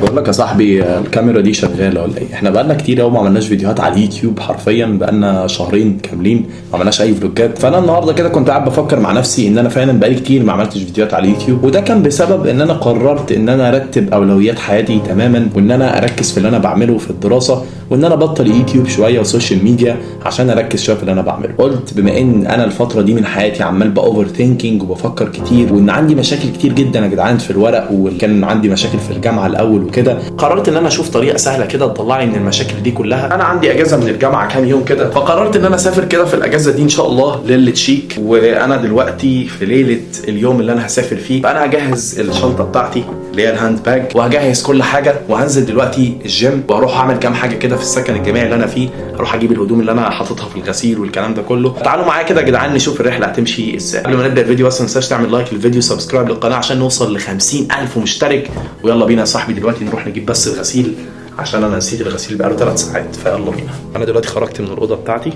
بقول لك يا صاحبي، الكاميرا دي شغالة ولا ايه؟ احنا بقالنا كتير قوي ما عملناش فيديوهات على اليوتيوب، حرفيا بقالنا شهرين كاملين ما عملناش اي فلوجات. فانا النهارده كده كنت قاعد بفكر مع نفسي ان انا فعلا بقالي كتير ما عملتش فيديوهات على اليوتيوب، وده كان بسبب ان انا قررت ان انا ارتب اولويات حياتي تماما، وان انا اركز في اللي انا بعمله في الدراسه، وان انا ابطل يوتيوب شوية و social media عشان اركز شوية في اللي انا بعمله. قلت بما ان انا الفترة دي من حياتي عمال ب overthinking وبفكر كتير، وان عندي مشاكل كتير جدا يا جدعان في الورق، وكان عندي مشاكل في الجامعة الاول وكده، قررت ان انا اشوف طريقه سهلة كده تطلعني من المشاكل دي كلها. انا عندي اجازه من الجامعة كام يوم كده، فقررت ان انا اسافر كده في الاجازة دي ان شاء الله للتشيك. وانا دلوقتي في ليلة اليوم اللي انا هسافر فيه، فانا هجهز الشنطة بتاعتي اللي هي ال hand bag، وهجهز كل حاجه، وهنزل دلوقتي الجيم، واروح اعمل كام حاجة كده في السكن الجامعي اللي انا فيه، اروح اجيب الهدوم اللي انا حاططها في الغسيل والكلام ده كله. تعالوا معايا كده يا جدعان نشوف الرحلة هتمشي ازاي. قبل ما نبدا الفيديو بس ما تنساش تعمل like للفيديو، subscribe للقناة عشان نوصل ل 50,000 مشترك. ويلا بينا يا صاحبي دلوقتي نروح نجيب بس الغسيل عشان انا نسيت الغسيل بقاله 3 ساعات. فيلا بينا. انا دلوقتي خرجت من الاوضة بتاعتي،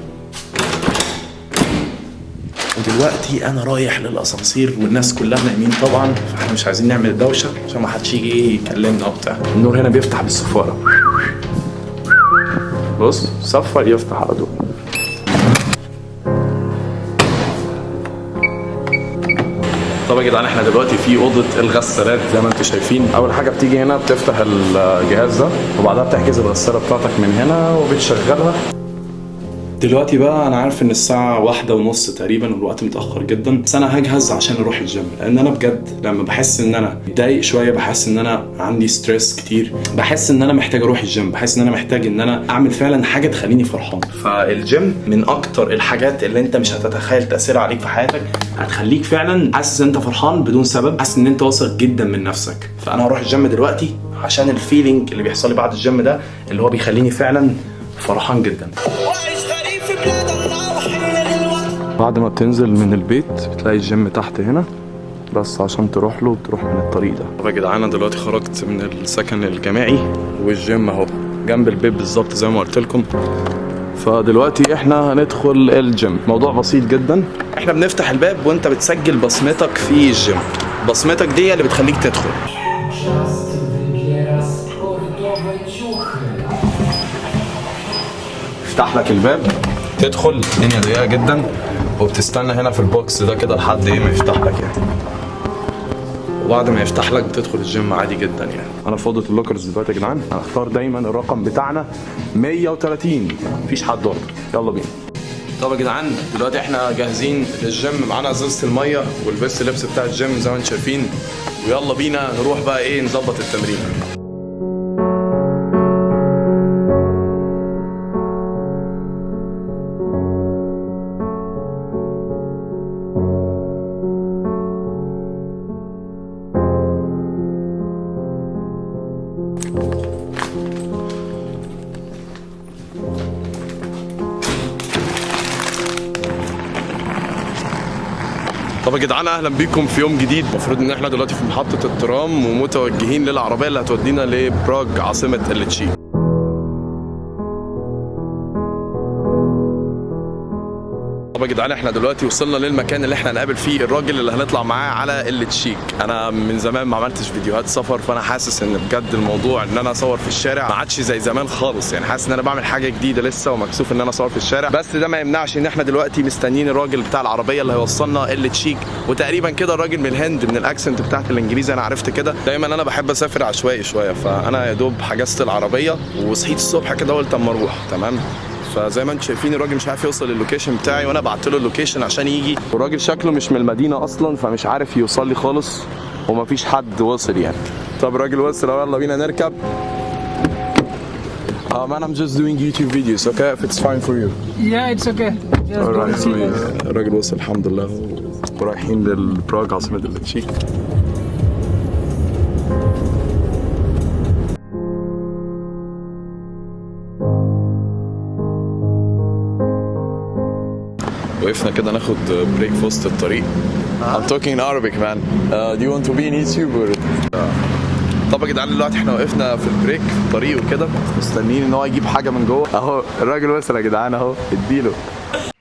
ودلوقتي انا رايح للاسانسير، والناس كلها نايمين طبعا، فاحنا مش عايزين نعمل دوشه عشان ما حدش يجي يكلمنا وبتاع. النور هنا بيفتح بالصفاره، بص صفر يفتح على طول. طب يا جدعان احنا دلوقتي في اوضة الغسالات زي ما انتم شايفين. اول حاجة بتيجي هنا بتفتح الجهاز ده، وبعدها بتحجز الغسالة بتاعتك من هنا وبتشغلها. دلوقتي بقى انا عارف ان الساعة 1:30 تقريبا والوقت متأخر جدا، بس انا هجهز عشان اروح الجيم، لان انا بجد لما بحس ان انا متضايق شوية، بحس ان انا عندي stress كتير، بحس ان انا محتاج اروح الجيم، بحس ان انا محتاج ان انا اعمل فعلا حاجة تخليني فرحان. فالجيم من اكتر الحاجات اللي انت مش هتتخيل تأثيرها عليك في حياتك، هتخليك فعلا حاسس ان انت فرحان بدون سبب، حاسس ان انت واثق جدا من نفسك. فانا هروح الجيم دلوقتي عشان ال feeling اللي بيحصل لي بعد الجيم ده اللي هو بيخليني فعلا فرحان جدا. وعيش غريب في بلاد الله وحين للوقت. بعد ما بتنزل من البيت بتلاقي الجيم تحت هنا، بس عشان تروح له بتروح من الطريق ده. طب يا جدعان انا دلوقتي خرجت من السكن الجامعي، والجيم اهو جنب البيت بالظبط زي ما قلت لكم. فدلوقتي احنا هندخل الجيم. موضوع بسيط جدا، احنا بنفتح الباب وانت بتسجل بصمتك في الجيم، بصمتك دي اللي بتخليك تدخل. Justin wybiera sportowe ciuchy. يفتح لك الباب تدخل، الدنيا ضيقه جدا، وبتستنى هنا في ال box ده كده لحد ايه ما يفتح لك يعني. وبعد ما يفتح لك بتدخل الجيم عادي جدا يعني. انا في اوضة ال lockers دلوقتي يا جدعان، هنختار دايما الرقم بتاعنا 130، مفيش حد ورا، يلا بينا. طب يا جدعان دلوقتي احنا جاهزين للجيم، معانا ازازة المية ولبست اللبس بتاع الجيم زي ما انتم شايفين، ويلا بينا نروح بقى ايه نظبط التمرين. طب يا جدعان اهلا بيكم في يوم جديد. المفروض ان احنا دلوقتي في محطة الترام ومتوجهين للعربية اللي هتودينا لبراغ عاصمة التشيك. طب يا جدعان احنا دلوقتي وصلنا للمكان اللي احنا هنقابل فيه الراجل اللي هنطلع معاه على التشيك. انا من زمان ما عملتش فيديوهات سفر، فانا حاسس ان بجد الموضوع ان انا اصور في الشارع ما عادش زي زمان خالص، يعني حاسس ان انا بعمل حاجة جديدة لسه ومكسوف ان انا اصور في الشارع، بس ده ما يمنعش ان احنا دلوقتي مستنيين الراجل بتاع العربية اللي هيوصلنا التشيك. وتقريبا كده الراجل من الهند، من ال accent بتاعت الانجليزي انا عرفت كده. دايما انا بحب اسافر عشوائي شويه، فانا يا دوب حجزت العربية وصحيت الصبح كده قلت اما اروح. تمام، فزي ما انتم شايفين الراجل مش عارف يوصل لل location بتاعي، وانا بعت له ال location عشان يجي، والراجل شكله مش من المدينة اصلا فمش عارف يوصل لي خالص، ومفيش حد وصل يعني. طب الراجل وصل اهو، يلا بينا نركب. Man, I'm just doing YouTube videos, okay? If it's fine for you. Yeah, it's okay. Just don't see us. الراجل وصل الحمد لله، ورايحين للبراغ عاصمة التشيك. وقفنا كده ناخد break في وسط الطريق. I'm talking in Arabic, man. Do you want to be in YouTube or... طب يا جدعان دلوقتي احنا وقفنا في ال break في الطريق وكده، مستنيين ان هو يجيب حاجة من جوه. اهو الراجل وصل يا جدعان اهو، اديله.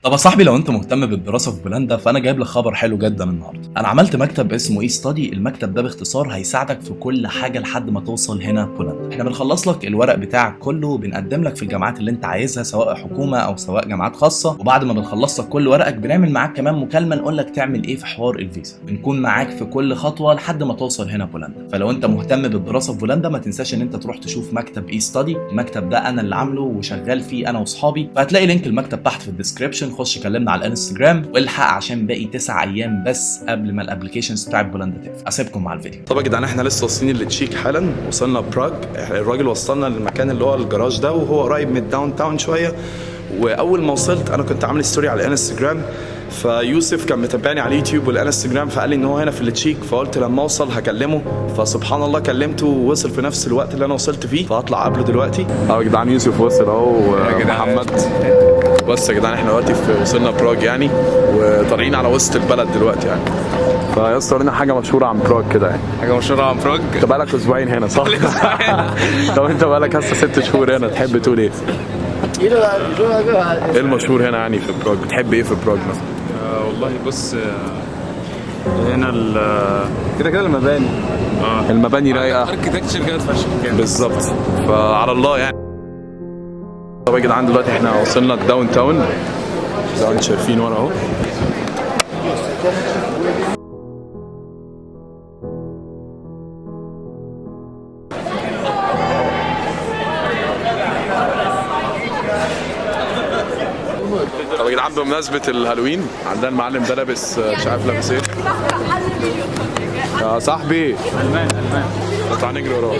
طب يا صاحبي لو انت مهتم بالدراسة في بولندا فانا جايب لك خبر حلو جدا النهارده. انا عملت مكتب اسمه E-Study. المكتب ده باختصار هيساعدك في كل حاجة لحد ما توصل هنا بولندا. احنا بنخلص لك الورق بتاعك كله، بنقدم لك في الجامعات اللي انت عايزها سواء حكومة او سواء جامعات خاصة، وبعد ما بنخلص لك كل ورقك بنعمل معاك كمان مكالمة نقول لك تعمل ايه في حوار الفيزا. بنكون معاك في كل خطوة لحد ما توصل هنا بولندا. فلو انت مهتم بالدراسة في بولندا ما تنساش ان انت تروح تشوف مكتب E-Study. المكتب ده انا اللي عامله وشغال فيه انا واصحابي، فهتلاقي link المكتب تحت في ال description. خش كلمنا على الانستجرام والحق عشان باقي 9 ايام بس قبل ما ال applications بتاعت بولندا تقفل. اسيبكم مع الفيديو. طب يا جدعان احنا لسه واصلين التشيك حالا، وصلنا براغ. الراجل وصلنا للمكان اللي هو الجراج ده، وهو قريب من ال downtown شوية. واول ما وصلت انا كنت عامل story على الانستجرام، فيوسف كان متابعني على اليوتيوب والانستجرام، فقال لي ان هو هنا في التشيك، فقلت لما اوصل هكلمه. فسبحان الله كلمته ووصل في نفس الوقت اللي انا وصلت فيه، فهطلع قبله دلوقتي. اه يا جدعان يوسف وصل اهو ومحمد. بس يا جدعان احنا دلوقتي وصلنا براغ يعني، وطالعين على وسط البلد دلوقتي يعني. فيا اسطى ورينا حاجة مشهورة عن براغ كده يعني. حاجة مشهورة عن براغ؟ انت بقالك اسبوعين هنا صح؟ طب انت بقالك هسه 6 شهور هنا، تحب تقول ايه؟ ايه المشهور هنا يعني في براغ؟ بتحب ايه في براغ مثلا؟ والله بص، هنا كده كده المباني المباني رايقة، architecture جامد فشخ بالظبط، فعلى الله يعني. طب يا جدعان دلوقتي احنا وصلنا ال downtown زي ما انتم شايفين ورا اهو. طب يا جدعان بمناسبة الهالوين عندنا المعلم ده لابس مش عارف لابس ايه. يا صاحبي المان المان، تعال نجري وراه.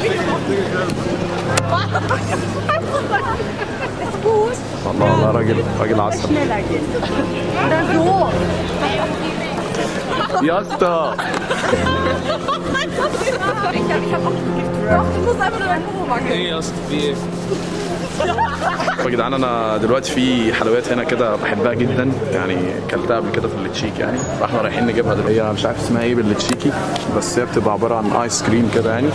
الله الله، راجل راجل عسل يا اسطى. ايه يا اسطى في ايه؟ يا جدعان انا دلوقتي في حلويات هنا كده بحبها جدا يعني، كلتها قبل كده في التشيك يعني، فاحنا رايحين نجيبها دلوقتي. هي مش عارف اسمها ايه بالتشيكي، بس هي بتبقى عبارة عن ice cream كده يعني،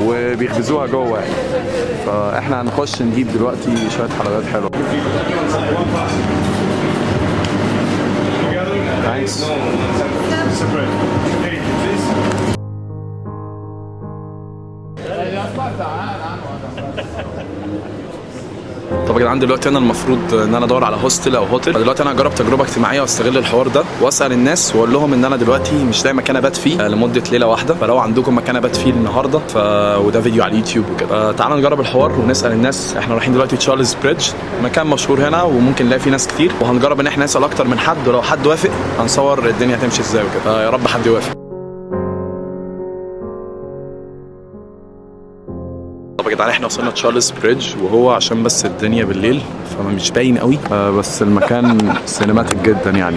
وبيخبزوها جوه يعني. فاحنا هنخش نجيب دلوقتي شوية حلويات حلوة. Thanks. طب يا جدعان دلوقتي انا المفروض ان انا ادور على hostel او هوتل. دلوقتي انا هجرب تجربه اجتماعية واستغل الحوار ده واسال الناس واقول لهم ان انا دلوقتي مش لاقي مكان ابات فيه لمدة ليلة واحدة، فلو عندكم مكان ابات فيه النهارده وده فيديو على اليوتيوب وكده، تعالوا نجرب الحوار ونسال الناس. احنا رايحين دلوقتي Charles Bridge، مكان مشهور هنا وممكن نلاقي فيه ناس كتير، وهنجرب ان احنا نسال اكتر من حد، ولو حد وافق هنصور الدنيا هتمشي ازاي وكده. يا رب حد يوافق. طب يا جدعان احنا وصلنا Charles Bridge، وهو عشان بس الدنيا بالليل فما مش باين قوي، بس المكان cinematic جدا يعني.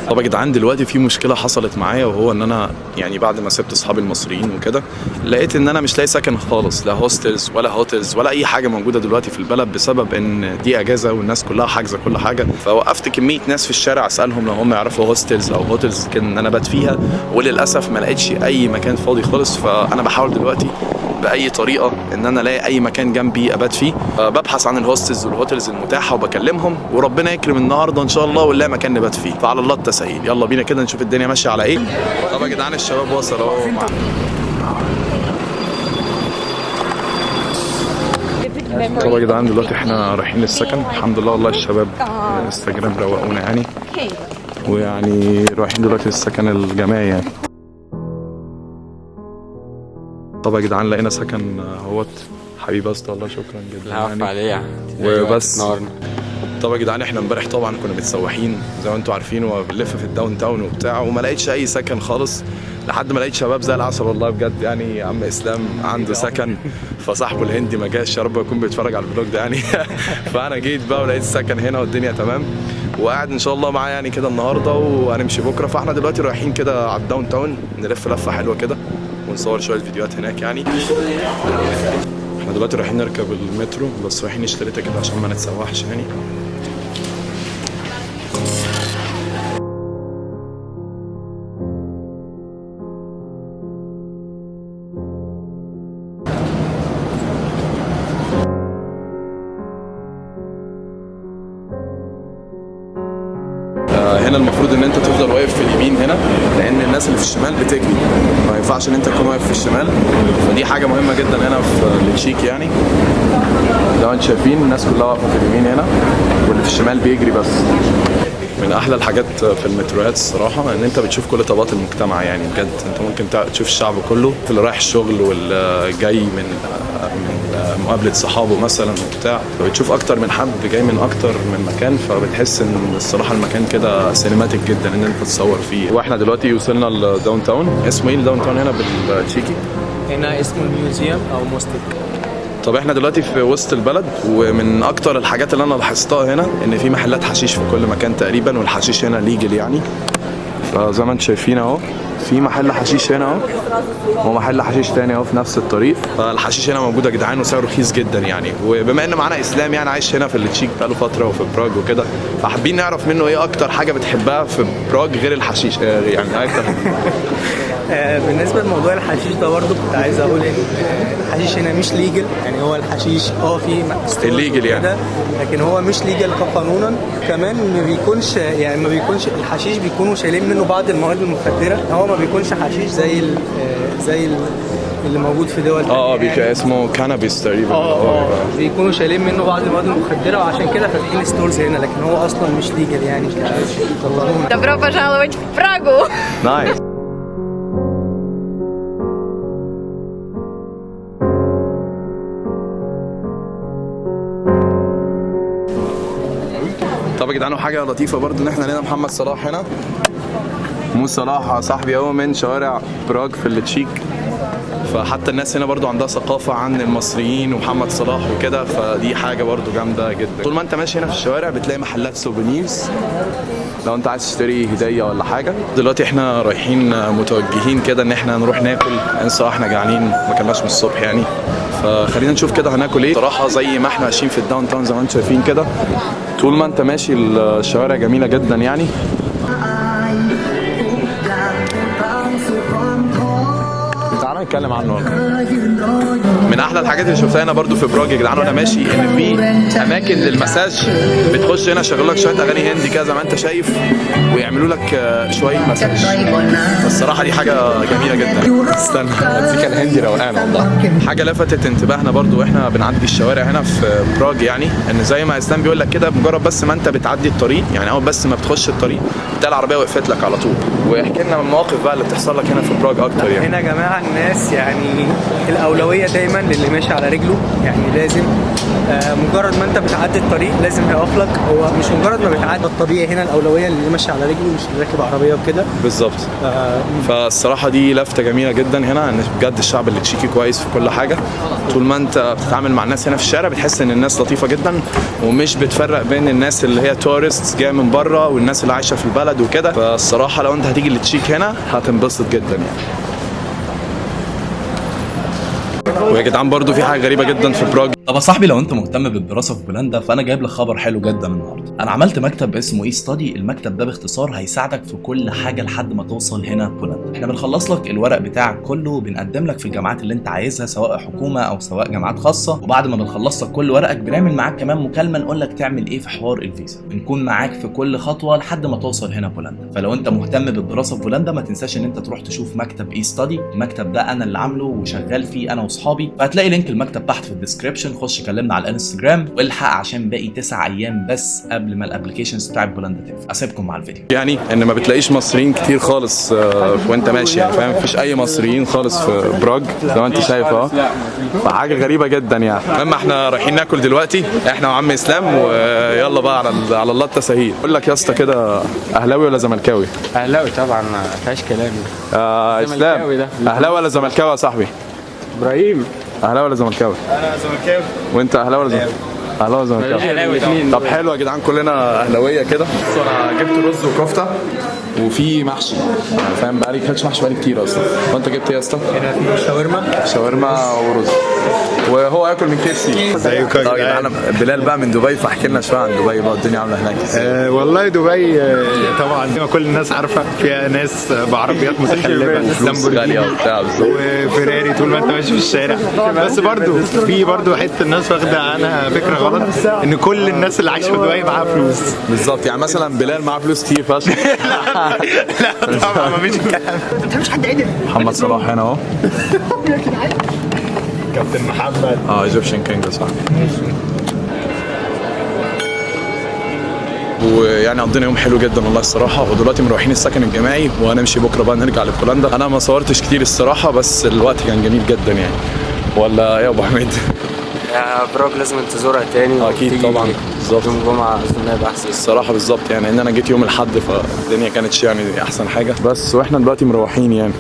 طب يا جدعان دلوقتي في مشكلة حصلت معايا، وهو ان انا يعني بعد ما سبت اصحابي المصريين وكده لقيت ان انا مش لاقي سكن خالص، لا hostels ولا hotels ولا اي حاجة موجودة دلوقتي في البلد، بسبب ان دي اجازه والناس كلها حاجزه كل حاجة. فوقفت كمية ناس في الشارع اسالهم لو هم يعرفوا hostels او hotels كان ان انا بات فيها، وللاسف ما لقيتش اي مكان فاضي خالص. فانا بحاول دلوقتي باي طريقه ان انا الاقي اي مكان جنبي ابات فيه، ببحث عن ال hostels وال hotels المتاحة وبكلمهم، وربنا يكرم النهارده ان شاء الله ونلاقي مكان نبات فيه. فعلى الله التسهيل، يلا بينا كده نشوف الدنيا ماشية على ايه. طب يا جدعان الشباب وصل اهو. طب يا جدعان دلوقتي احنا رايحين للسكن، الحمد لله والله الشباب الانستجرام روقونا يعني، ويعني رايحين دلوقتي للسكن الجماعي يعني. طب يا جدعان لقينا سكن اهوت، حبيبي يا اسطى والله شكرا جدا العفو عليا وبس. طب يا جدعان احنا امبارح طبعا كنا متسوحين زي ما انتم عارفين، وبنلف في ال downtown وبتاع، وما لقيتش اي سكن خالص لحد ما لقيت شباب زي العسل والله بجد يعني. عم اسلام عنده سكن، فصاحبه الهندي ما جاش، يا رب يكون بيتفرج على ال vlog ده يعني. فانا جيت بقى ولقيت السكن هنا والدنيا تمام، وقاعد ان شاء الله معاه يعني كده النهارده وهنمشي بكره. فاحنا دلوقتي رايحين كده على ال downtown نلف لفه حلوة كده ونصور شوية فيديوهات هناك يعني. احنا دلوقتي رايحين نركب المترو، بس رايحين نشتري ticket عشان ما نتسوحش يعني. واقف في اليمين هنا، لان الناس اللي في الشمال بتجري، ما ينفعش ان انت تكون واقف في الشمال. فدي حاجة مهمة جدا هنا في التشيك يعني. لو انتم شايفين الناس كلها واقفة في اليمين هنا، واللي في الشمال بيجري بس. من احلى الحاجات في المتروهات الصراحة ان انت بتشوف كل طبقات المجتمع يعني، بجد انت ممكن تشوف الشعب كله، اللي رايح الشغل واللي جاي من مقابله صحابه مثلا وبتاع، فبتشوف اكتر من حد جاي من اكتر من مكان، فبتحس ان الصراحة المكان كده cinematic جدا ان انت تصور فيه. واحنا دلوقتي وصلنا ال downtown. اسمه ايه ال downtown هنا بالتشيكي؟ هنا اسمه ال museum او موستيك. طب احنا دلوقتي في وسط البلد، ومن اكتر الحاجات اللي انا لاحظتها هنا ان في محلات حشيش في كل مكان تقريبا، والحشيش هنا legal يعني. فزي ما انتم شايفين اهو في محل حشيش هنا اهو، ومحل حشيش تاني اهو في نفس الطريق. فالحشيش هنا موجود يا جدعان، وسعره رخيص جدا يعني. وبما ان معانا اسلام يعني عايش هنا في التشيك بقاله فترة وفي براغ وكده، فحابين نعرف منه ايه اكتر حاجة بتحبها في براغ غير الحشيش، يعني اكتر. بالنسبة لموضوع الحشيش ده برضه كنت عايز اقول ان الحشيش هنا مش legal يعني. هو الحشيش في illegal يعني، لكن هو مش legal قانونا. كمان ما بيكونش يعني، ما بيكونش الحشيش بيكونوا شايلين منه بعض المواد المخدره. هو ما بيكونش حشيش زي ال اللي موجود في دول تانية. يعني اسمه cannabis تقريبا. بيكونوا شايلين منه بعض المواد المخدره، وعشان كده فاتحين stores هنا، لكن هو اصلا مش legal يعني قانونا. Добро пожаловать в Прагу! Nice. طب يا جدعان، وحاجه لطيفة برضو ان احنا لقينا محمد صلاح هنا. مو صلاح صاحبي اهو من شوارع براغ في التشيك. فحتى الناس هنا برضو عندها ثقافة عن المصريين ومحمد صلاح وكده، فدي حاجة برضو جامدة جدا. طول ما انت ماشي هنا في الشوارع بتلاقي محلات souvenirs لو انت عايز تشتري هدية ولا حاجة. دلوقتي احنا رايحين متوجهين كده ان احنا نروح ناكل، لان صراحة احنا جعانين ما كلناش من الصبح يعني. فخلينا نشوف كده هناكل ايه. صراحة زي ما احنا ماشيين في ال downtown زي ما انتم شايفين كده، طول ما انت ماشي الشوارع جميلة جدا يعني. تعالى نتكلم عنه. من احلى الحاجات اللي شفتها هنا برضو في براج يا جدعان وانا ماشي، ان في اماكن للمساج. بتخش هنا شغلوا لك شوية اغاني هندي كده زي ما انت شايف، ويعملوا لك شوية مساج. الصراحة دي حاجة جميلة جدا. استنى، المزيكا الهندي روقان والله. حاجة لفتت انتباهنا برضو واحنا بنعدي الشوارع هنا في براج يعني، ان زي ما اسلام بيقول لك كده، مجرد بس ما انت بتعدي الطريق يعني، اول بس ما بتخش الطريق بتلاقي العربية وقفت لك على طول. واحكي لنا المواقف بقى اللي بتحصل لك هنا في براج اكتر يعني. هنا يا جماعة الناس يعني الاولوية دايما للي ماشي على رجله يعني، لازم مجرد ما انت بتعدي الطريق لازم هيقف لك. هو مش مجرد ما بتعدي الطبيعي، هنا الاولوية للي ماشي على رجله مش اللي راكب عربية وكده. بالظبط. فالصراحه دي لفته جميلة جدا هنا، ان بجد الشعب التشيكي كويس في كل حاجة. طول ما انت بتتعامل مع الناس هنا في الشارع بتحس ان الناس لطيفة جدا، ومش بتفرق بين الناس اللي هي tourist جاية من بره والناس اللي عايشه في البلد وكده. فالصراحه لو انت هتيجي التشيك هنا هتنبسط جدا يعني. ويا جدعان برضو في حاجة غريبة جدا في براج. طب يا صاحبي، لو انت مهتم بالدراسة في بولندا فانا جايب لك خبر حلو جدا النهارده. انا عملت مكتب اسمه E-Study. المكتب ده باختصار هيساعدك في كل حاجة لحد ما توصل هنا بولندا. احنا بنخلص لك الورق بتاعك كله، بنقدم لك في الجامعات اللي انت عايزها سواء حكومة او سواء جامعات خاصة. وبعد ما بنخلص لك كل ورقك بنعمل معاك كمان مكالمة نقول لك تعمل ايه في حوار الفيزا. بنكون معاك في كل خطوة لحد ما توصل هنا بولندا. فلو انت مهتم بالدراسة في بولندا ما تنساش ان انت تروح تشوف مكتب E-Study. المكتب ده انا اللي عامله وشغال فيه انا واصحابي، فهتلاقي link المكتب تحت في ال description. خش كلمنا على الانستجرام والحق عشان باقي 9 ايام بس قبل ما ال applications بتاعت بولندا تقفل. اسيبكم مع الفيديو. يعني ان ما بتلاقيش مصريين كتير خالص وانت ماشي يعني، فاهم؟ مفيش اي مصريين خالص في براج زي ما انت شايف اهو. فحاجه غريبة جدا يعني. المهم احنا رايحين ناكل دلوقتي احنا وعم اسلام، ويلا بقى على الله التسهيل. اقول لك يا اسطى كده، اهلاوي ولا زملكاوي؟ اهلاوي طبعا، ما فيهاش كلام. اسلام، اهلاوي ولا زملكاوي يا صاحبي؟ ابراهيم، اهلاوي ولا زملكاوي؟ انا زملكاوي. وانت اهلاوي ولا زملكاوي؟ اهلاوي ولا زملكاوي؟ اهلاوي. طب حلو يا جدعان، كلنا اهلاويه كده. بص انا جبت رز وكفته وفي محشي، فاهم؟ بقالي كلتش محشي بقالي كتير اصلا. وانت جبت ايه يا اسطى؟ هنا في شاورما، شاورما ورز، وهو ياكل من KFC. ازيكم يا طب يا جدعان، بلال بقى من دبي، فاحكي لنا شوية عن دبي بقى، الدنيا عامله هناك ازاي؟ والله دبي طبعا زي ما كل الناس عارفه فيها ناس بعربيات متخلفة، وفلوس غالية وبتاع، بالظبط، وفيراري طول ما انت ماشي في الشارع. بس برضو في برضو حتة الناس واخده عنها فكرة غلط، ان كل الناس اللي عايشه في دبي معاها فلوس. بالظبط. يعني مثلا بلال معاه فلوس كتير فشخ. لا طبعا مفيش الكلام. ما بتحبش حد عدل. محمد صلاح هنا اهو. كابتن محمد. اه Egyptian king صح. ويعني قضينا يوم حلو جدا والله الصراحة. ودلوقتي مروحين السكن الجامعي وهنمشي بكره بقى نرجع لبولندا. انا ما صورتش كتير الصراحة، بس الوقت كان جميل جدا يعني. ولا ايه يا ابو حميد؟ يا براج لازم تزورها تاني. اكيد طبعا، بالظبط. يوم جمعه اظن هيبقى احسن الصراحة بالظبط يعني، ان انا جيت يوم الاحد فالدنيا كانتش يعني احسن حاجة، بس واحنا دلوقتي مروحين يعني.